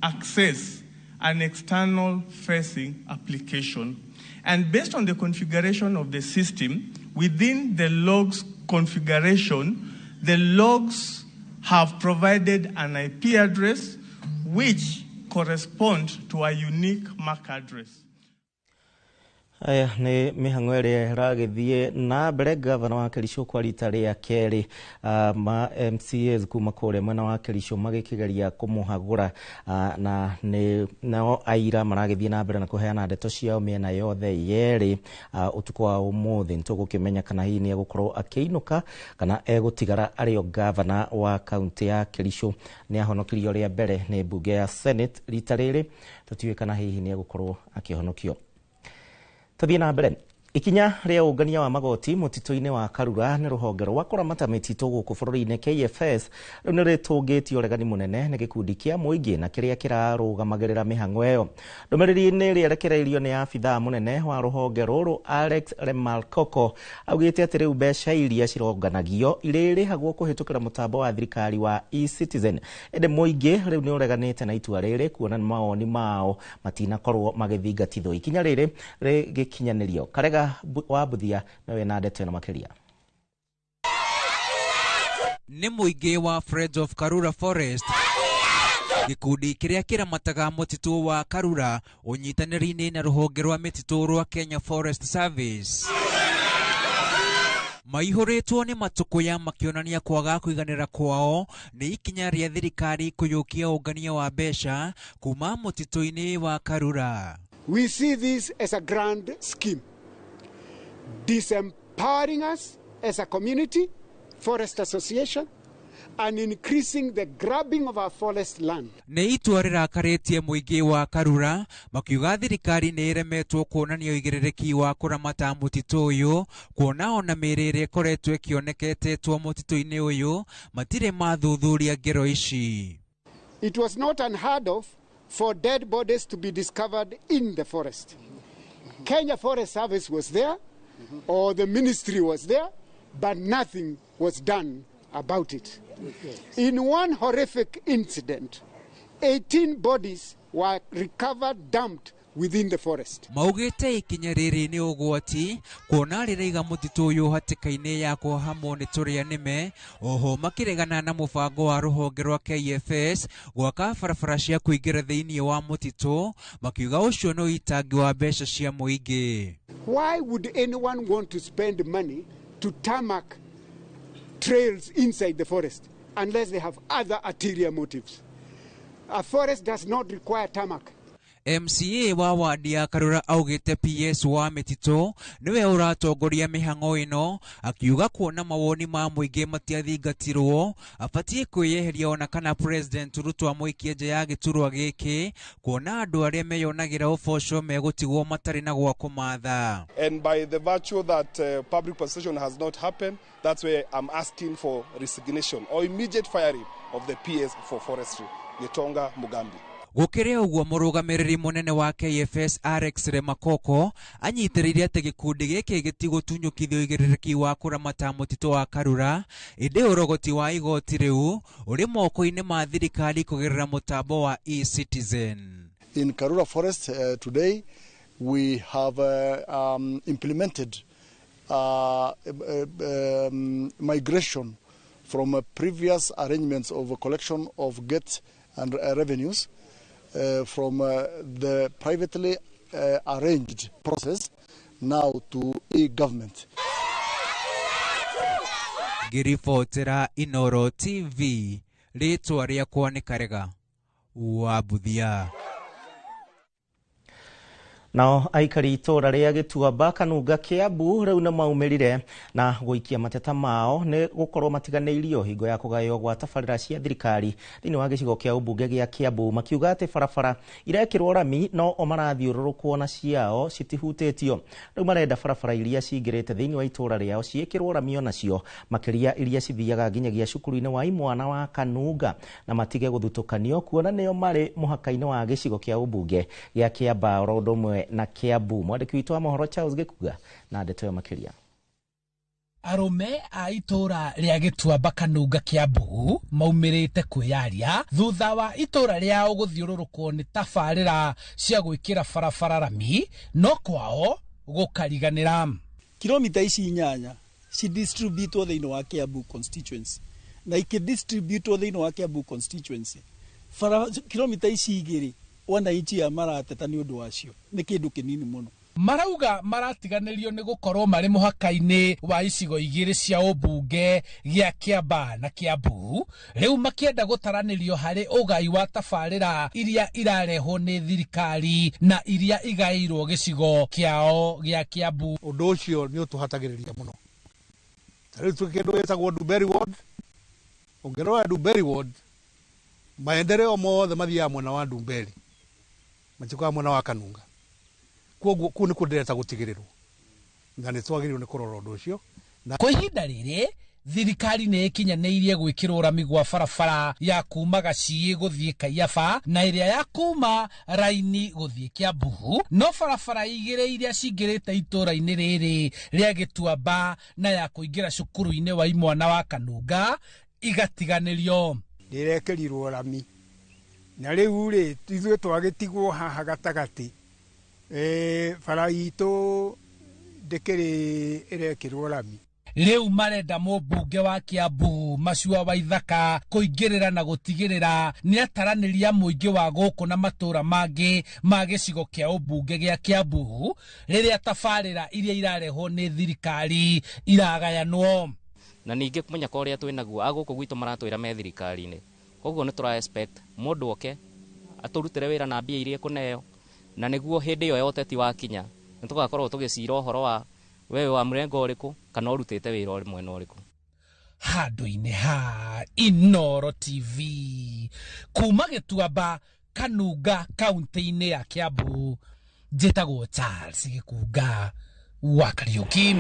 access an external facing application. And based on the configuration of the system, within the logs configuration, the logs have provided an IP address which corresponds to a unique MAC address. Aya nĩ mĩhang'o ĩrĩa ĩragĩthiĩ na mbere. Gavana wa Kericho kwa rita rĩa kerĩ, ma MCAs kuma kũrĩa mwena wa Kericho magĩkĩgeria kũmũhagũra, na nĩ nao aira maragĩthiĩ na mbere na kũheana ndeto ciao mĩena yothe yerĩ. Ũtukũ wa ũmũthĩ nĩtũgũkĩmenya kana hihi nĩ egũkorwo akĩinũka kana egũtigara arĩ o gavana wa kaunti ya Kericho. Nĩ ahonokirio rĩa mbere nĩ mbunge ya Senate, rita rĩrĩ tũtiũĩ kana hihi nĩ egũkorwo akĩhonokio. Tuthiĩ na mbere. Ikinya rĩa ũngania wa magoti mũtitũ-inĩ wa Karura nĩ rũhonge rwa kũramata mĩtitũ gũkũ bũrũri-inĩ KFS rĩu nĩ rĩtũngĩtio ũregani mũnene nĩ gĩkundi kĩa mũingĩ na kĩrĩa kĩrarũgamagĩrĩra mĩhang'o ĩyo. Ndũmĩrĩri-inĩ ĩrĩa ĩrekereirio nĩ abithaa mũnene wa rũhonge rũrũ Alex Lemalkoko augĩte atĩ rĩu mbeca iria cironganagio irĩrĩhagwo kũhĩtũkĩra mũtambo wa thirikari wa eCitizen, ĩndĩ mũingĩ rĩu nĩ ũreganĩte na itua rĩrĩ kuona mawoni mao matinakorwo magĩthingatithwo. Ikinya rĩrĩ rĩgĩkinyanĩrio Karega wa Buthia nawe na ndeto ĩno makĩria. Nĩ mũingĩ wa Friends of Karura Forest, gĩkundi kĩrĩa kĩramataga mũtitũ wa Karura ũnyitanĩri-inĩ na rũhonge rwa mĩtitũ rwa Kenya Forest Service, maihũrĩtwo nĩ matũkũya makĩonania kwaga kũiganĩra kwao nĩ ikinya rĩa thirikari kũyũkia ũngania wa mbeca kuma mũtitũ-inĩ wa Karura. We see this as a grand scheme, disempowering us as a community, forest association, and increasing the grabbing of our forest land. Nĩ itua rĩrakarĩtie mũingĩ wa Karura makiuga thirikari nĩ ĩremetwo kuonania ũigĩrĩrĩki wa kũramata mũtitũ ũyũ, kuona ona mĩĩrĩ ĩrĩa ĩkoretwo ĩkĩoneketetwo mũtitũ-inĩ ũyũ matirĩ mathuthuria ngero ici. It was not unheard of for dead bodies to be discovered in the forest. Kenya Forest Service was there, or the ministry was there, but nothing was done about it. In one horrific incident, 18 bodies were recovered dumped within the forest. Maugĩte ikinya rĩrĩ nĩ ũgwati kuona rĩraiga mũtitũ ũyũ hatĩka-inĩ ya kũhahamwo nĩ tũrĩa nĩme. Oho makĩregana na mũbango wa rũhonge rwa KFS gwaka barabara cia kũingĩra thĩinĩ wa mũtitũ, makiuga ũcio nĩ ũitangi wa mbeca cia mũingĩ. Why would anyone want to spend money to tarmac trails inside the forest unless they have other ulterior motives? A forest does not require tarmac. MCA wa wadi ya Karura augĩte PS wa mĩtitũ nĩwe ũratongoria mĩhang'o ĩno, akiuga kuona mawoni ma mũingĩ matiathingatirwo abatiĩ kwĩyeheria ona kana President Ruto amũikie nja ya gĩturwa gĩkĩ, kuona andũ arĩa meyonagĩra ũboco megũtigwo matarĩ na gwa kũmatha. And by the virtue that public participation has not happened, that's where I'm asking for resignation or immediate firing of the PS for forestry, Gitonga Mugambi. Gũkĩrĩ ũguo mũrũgamĩrĩri mũnene wa KFS Alex Remakoko anyitĩrĩire atĩ gĩkundi gĩkĩ gĩtigũtunyũkithio ũigĩrĩrĩki wa kũramata mũtitũ wa Karura, ĩndĩ ũrogoti wa igoti rĩu ũrĩ moko-inĩ ma thirikari kũgerera mũtambo wa eCitizen. In Karura Forest today we have implemented migration from previous arrangements of collection of gate and revenues from the privately arranged process now to e-government. Ngĩribotera Inoro TV, rĩtwa rĩakwa nĩ Karega wa Buthia. Nao aikari itũra rĩa Gĩtuamba Kanunga Kiambu rĩu nĩmaumĩrire na gũikia mateta mao nĩ gũkorwo matiganĩirio hingo ya kũgaywo gwa tabarĩra cia thirikari thĩinĩ wa gĩcigo kĩa ũmbunge gĩa Kiambu, makiuga atĩ barabara irekĩrwo rami no o marathiũrũrũkwo na ciao citihutĩtio. Rĩu marenda barabara iria cingĩrĩte thĩinĩ wa itũra rĩao ciĩkĩrwo rami onacio, makĩria iria cithiaga nginyagia cukuru-inĩ wa imwana wa Kanunga, na matige gũthutũkanio kuona nĩo marĩ mũhaka-inĩ wa gĩcigo kĩa ũmbunge gĩa Kĩambaa oro ũndũ ũmwe na Kiambu. Mwandĩki witũ wa mohoro Charles Gĩkuga na ndeto ĩyo makĩria. Arũme a itũra rĩa Gĩtuamba Kanunga Kiambu maumĩrĩte kwĩyaria thutha wa itũra rĩao gũthiũrũrũkwo nĩ tabarĩra cia gwĩkĩra barabara rami no kwao gũkariganĩra. Kilomita ici 8 cidistributwo thĩinĩ wa Kiambu constituency, na ikĩdistributwo thĩinĩ wa Kiambu constituency bara kilomita ici 2 wananchi ya marateta nĩ ũndũ wacio nĩ kĩndũ kĩnini mũno. Marauga maratiganĩrio nĩ gũkorwo marĩ mũhaka-inĩ wa icigo 2 cia ũmbunge gĩa Kĩambaa na Kiambu, rĩu makĩenda gũtaranĩrio harĩ ũgai wa tabarĩra iria irarehwo nĩ thirikari na iria igaĩirwo gĩcigo kĩao gĩa Kiambu. Ũndũ ũcio nĩ ũtũhatagĩrĩria mũno. Ta rĩu twĩ kĩndũ gĩtagwo Ndumberi Ward. Ũngĩrora Ndumberi Ward, maendeleo mothe mathiaga mwena wa Ndumberi, matikoragwo mwena wa Kanunga. Koguo kũu nĩkuo ndĩreta gũtigĩrĩrwo, na nĩ twagĩrĩirwo nĩ kũrora ũndũ ũcio. Kwa ihinda rĩrĩ thirikari nĩ ĩkinyanĩirie gwĩkĩrwo rami gwa barabara ya kuma Gaciĩ gũthiĩ Kaiyaba na ĩrĩa ya kuma Raini gũthiĩ Kiambu, no barabara 2 iria cingĩrĩte itũra-inĩ rĩrĩ rĩa Gĩtuamba na ya kũingĩra cukuru-inĩ wa imwana wa Kanunga igatiganĩrio. Ndĩrekĩrirwo rami na rĩu rĩ ithuĩ twagĩtigwo haha gatagatĩ, bara itũ ndĩkĩrĩ ĩrekĩrwo rami. Rĩu marenda mũmbunge wa Kiambu Macua Waithaka kũingĩrĩra na gũtigĩrĩra nĩ ataranĩria mũingĩ wa gũkũ na matũra mangĩ ma gĩcigo kĩa ũmbunge gĩa Kiambu rĩrĩa tabarĩra iria irarehwo nĩ thirikari iragayanwo. Na ningĩ mũnyaka ũrĩa twĩnaguo a gũkũ gwitũ maratwĩra me thirikari-inĩ, koguo nĩ tũra expect mũndũ oke atũrutĩre wĩra na mbia iria ekũneo, na nĩguo hĩndĩ ĩyo ya ũteti wakinya nĩ tũgakorwo tũgĩcira ũhoro wa wewe wa mũrengo ũrĩkũ kana ũrutĩte wĩra mwena ũrĩkũ. Handũ-inĩ ha Inoro TV kuma Gĩtuamba Kanunga kaunti-inĩ ya Kiambu, njĩtagwo Charles Gĩkunga wa Kariuki.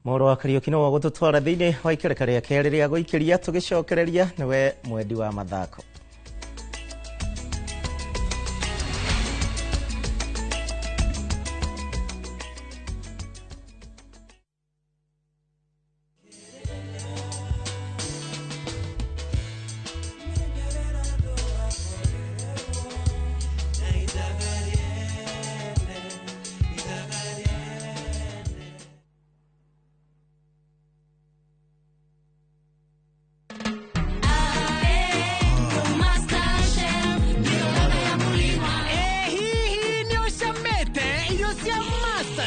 Mũhoro wa Kariuki no gũtũtwara thĩinĩ wa ikereka rĩa kerĩ rĩa gũikĩria tũgĩcokereria nĩwe mwendi wa mathako.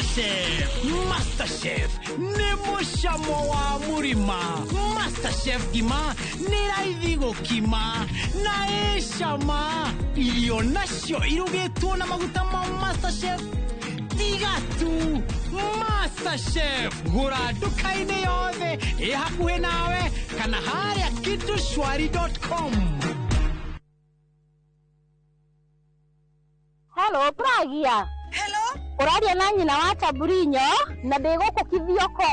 Masterchef. Masterchef nĩ mũcamo wa mũrima. Masterchef ngima nĩ raithi gũkima na ĩ cama. Irio nacio irugĩtwo na maguta ma Masterchef. Tiga tu Masterchef, gũra nduka-inĩ yothe ĩ hakuhĩ nawe kana harĩa kitushwari.com. Hello, Pragia. Hello. Ũraria na nyina wa Chaburinyo na ndĩ gũkũ Kithioko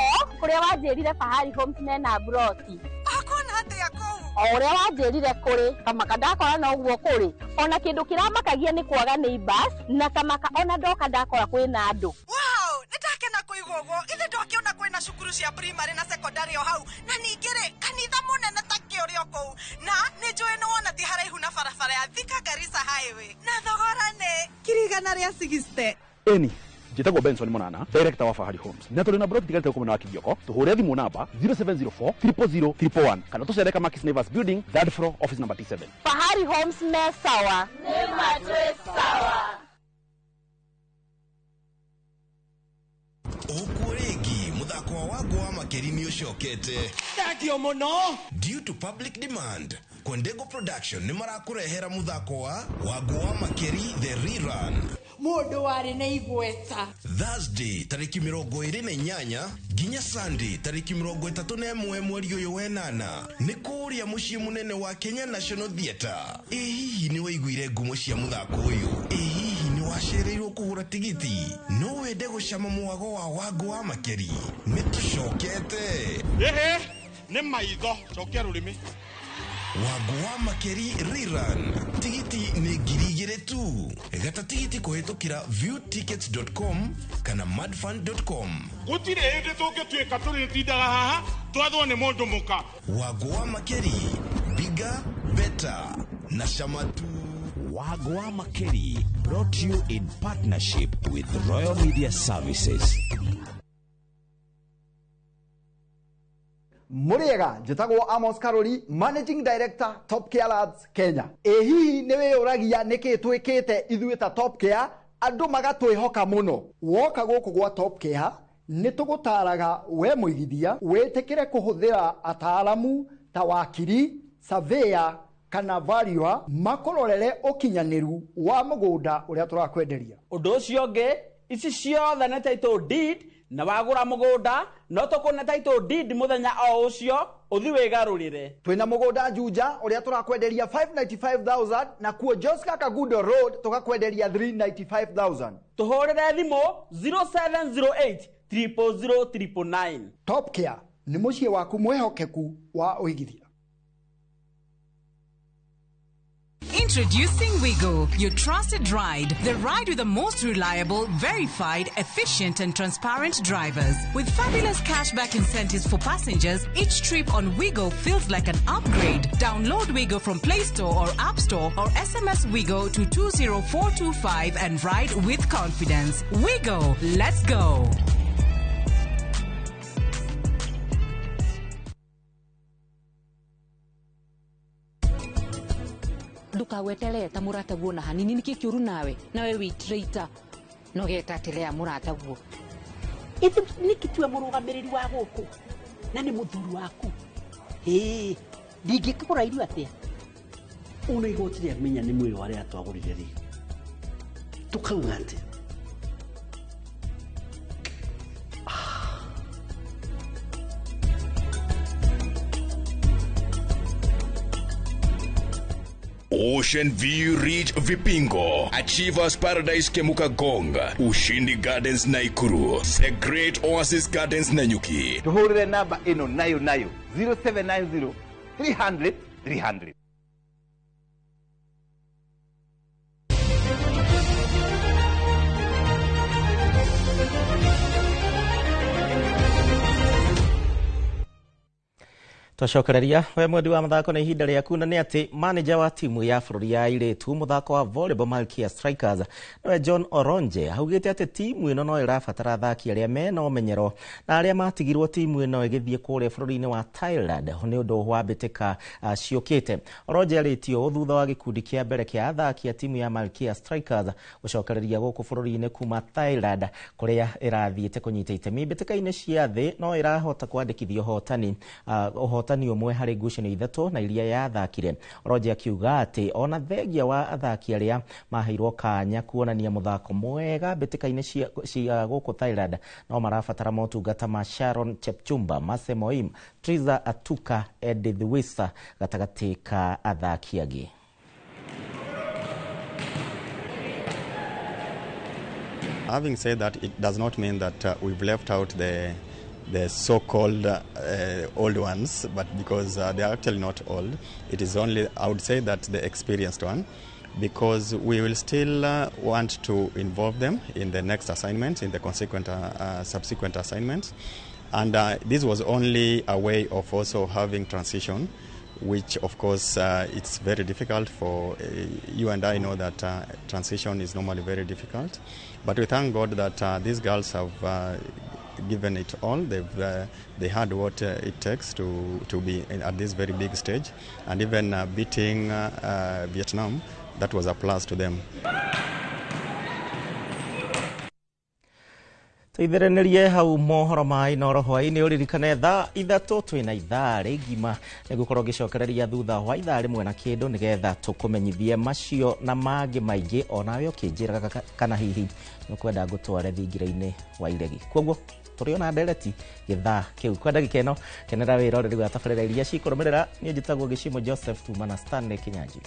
kũrĩa wanjĩrire Fahari Homes mena broti. Ũkuona atĩa kũu? O ũrĩa wanjĩrire kũrĩ, kamaka ndakora no ũguo kũrĩ. Ona kĩndũ kĩramakagia nĩ kwaga neighbors na kamaka ona ndoka ndakora kwĩna andũ. Wow, nĩndakena kũigua ũguo. Ithe ndokĩona kwĩna cukuru cia primary na secondary o hau, na ningĩ rĩ kanitha mũnene ta kĩ ũrĩ o kũu, na nĩ njũĩ nĩ wona ti haraihu na barabara ya Thika Garissa Highway, na thogora nĩ 160,000. Eni njĩtagwo Benson Monana, director wa Fahari Homes, na tũrĩ na broti tigarĩte gũkũ mwena wa Kithioko. Tũhũre thimũ namba 0704 000 111 kana tũcere Kamakis Neighbors Building, third floor, office number T7. Fahari Homes me sawa. Nĩ matwĩ sawa. Ũkuo rĩngĩ mũthako wa Wangũ wa Makeri nĩ ũcokete. Thengio mũno. Due to public demand, Kwendego Production nĩ marakũrehera mũthako wa Wangũ wa Makeri The Rerun. Mũndũ warĩ na igweta. Thursday tarĩki 28 nginya Sunday tarĩki 31 mweri ũyũ wenana nĩ kũrĩa mũciĩ mũnene wa Kenya National Theatre. Ĩ hihi nĩ waiguire ngumo cia mũthako ũyũ? Ĩ hihi nĩ wacereirwo kũgũra tigiti? No wende gũcama mwago wa Wangũ wa Makeri? Nĩ tũcokete. Ĩhĩ, nĩ maitho, cokia rũrĩmĩ. Wangũ wa Makeri Rerun. Tigiti nĩ 2,000 tu. Gata tigiti kũhĩtũkĩra viewtickets.com kana madfund.com. Gũtirĩ hĩndĩ tũngĩtuĩka tũrĩtindaga haha twathwo nĩ mũndũ mũka. Wangũ wa Makeri, bigger, better na cama tu. Wangũ wa Makeri brought to you in partnership with Royal Media Services. Mũrĩega, njĩtagwo Amos Karori, Managing Director, Top Care Lads Kenya. Ĩ hihi nĩ wĩyũragia nĩkĩ twĩkĩte ithuĩ ta Top Care andũ magatwĩhoka mũno? Woka gũkũ gwa Top Care nĩ tũgũtaraga we mũigithia wĩtĩkĩre kũhũthĩra ataaramu ta wakiri, surveyor kana valuer makũrorere ũkinyanĩru wa mũgũnda ũrĩa tũrakwenderia. Ũndũ ũcio ũngĩ, ici ciothe nĩ title deed, na wagũra mũgũnda no tũkũne title deed mũthenya o ũcio ũthi wĩgarũrĩre. Twĩna mũgũnda Juja ũrĩa tũrakwenderia 595,000 na kuo Joska Kagundo Road tũgakwenderia 395,000. Tũhũrĩre thimũ 0708 000 999. Top Care nĩ mũciĩ waku mwĩhokeku wa ũigithia. Introducing Wigo, your trusted ride. The ride with the most reliable, verified, efficient and transparent drivers. With fabulous cashback incentives for passengers, each trip on Wigo feels like an upgrade. Download Wigo from Play Store or App Store or SMS Wigo to 20425 and ride with confidence. Wigo, let's go. Ndukagweterere ta mũrataguo na hanini nĩkĩ kĩũru nawe nawe wĩ traitor no geta atĩrĩa mũrataguo. Ithi nĩkĩ tiwe mũrũgamĩrĩri wa gũkũ na nĩ mũthuri waku? Ĩĩ, ndingĩkũgũra irio atĩa? Ona igoti rĩamenya nĩ mwĩrĩ wa arĩa twagũrire rĩ, tũkauga atĩa? Ocean View Ridge Vipingo, Achievers Paradise Kemuka Gonga, Ushindi Gardens Naikuru, The Great Oasis Gardens Nanyuki. Tuhurire namba ĩno nayo nayo 0790 300 300. Twacokereria we mwendi wa mathako na ihinda rĩaku, na nĩ atĩ manager wa timu ya bũrũri ya airĩtu mũthako wa volleyball Malkia Strikers, nĩwe John Oronje, augĩte atĩ timu ĩno no ĩrabatara athaki arĩa mena ũmenyero na arĩa matigirwo timu ĩno ĩgĩthiĩ kũrĩa bũrũri-inĩ wa Thailand nĩ ũndũ wa mbĩtĩka ciũkĩte. Oronje arĩtie ũũ thutha wa gĩkundi kĩa mbere kĩa athaki a timu ya Malkia Strikers gũcokereria gũkũ bũrũri-inĩ kuma Thailand kũrĩa ĩrathiĩte kũnyita itemi mbĩtĩka-inĩ cia thĩ, no ĩrahota kwandĩkithia ũhotani ũmwe harĩ ngucanio 3 na iria yathakire. Oronje akiuga atĩ ona thengia wa athaki arĩa maheirwo kanya kuonania mũthako mwega mbĩtĩka-inĩ cia gũkũ Thailand, no marabatara motungata ma Sharon Chepchumba, Mase Moim, Triza Atuka, Edith Wisa gatagatĩ ka athaki angĩ. Having said that, it does not mean that we've left out the so-called old ones, but because they are actually not old. It is only, I would say, that the experienced one, because we will still want to involve them in the next assignment, in the consequent, subsequent assignments. And this was only a way of also having transition, which of course it's very difficult for you and I know that transition is normally very difficult. But we thank God that these girls have given it all. They had what it takes to be at this very big stage, and even beating Vietnam, that was a plus to them. Tuitherenirie hau mohoro ma Inooro hwaĩ-inĩ, ũririkane thaa 3 twĩna ithaa rĩgima nĩgũkorwo ngĩcokereria thutha wa ithaa 1 na kĩndũ nĩgetha tũkũmenyithie macio na mangĩ maingĩ, onawe ũkĩnjĩraga kana hihi nĩũkwenda ngũtware thingira-inĩ wa iregi. Koguo tũrĩona ndereti gĩthaa kĩu. Kwa ndagĩka ĩno kenera wĩra ũrĩa wa tabarĩra iria cikũrũmĩrĩra. Niĩ njĩtagwo Gĩcimo Joseph, tuma na Stanley Kinyanjui.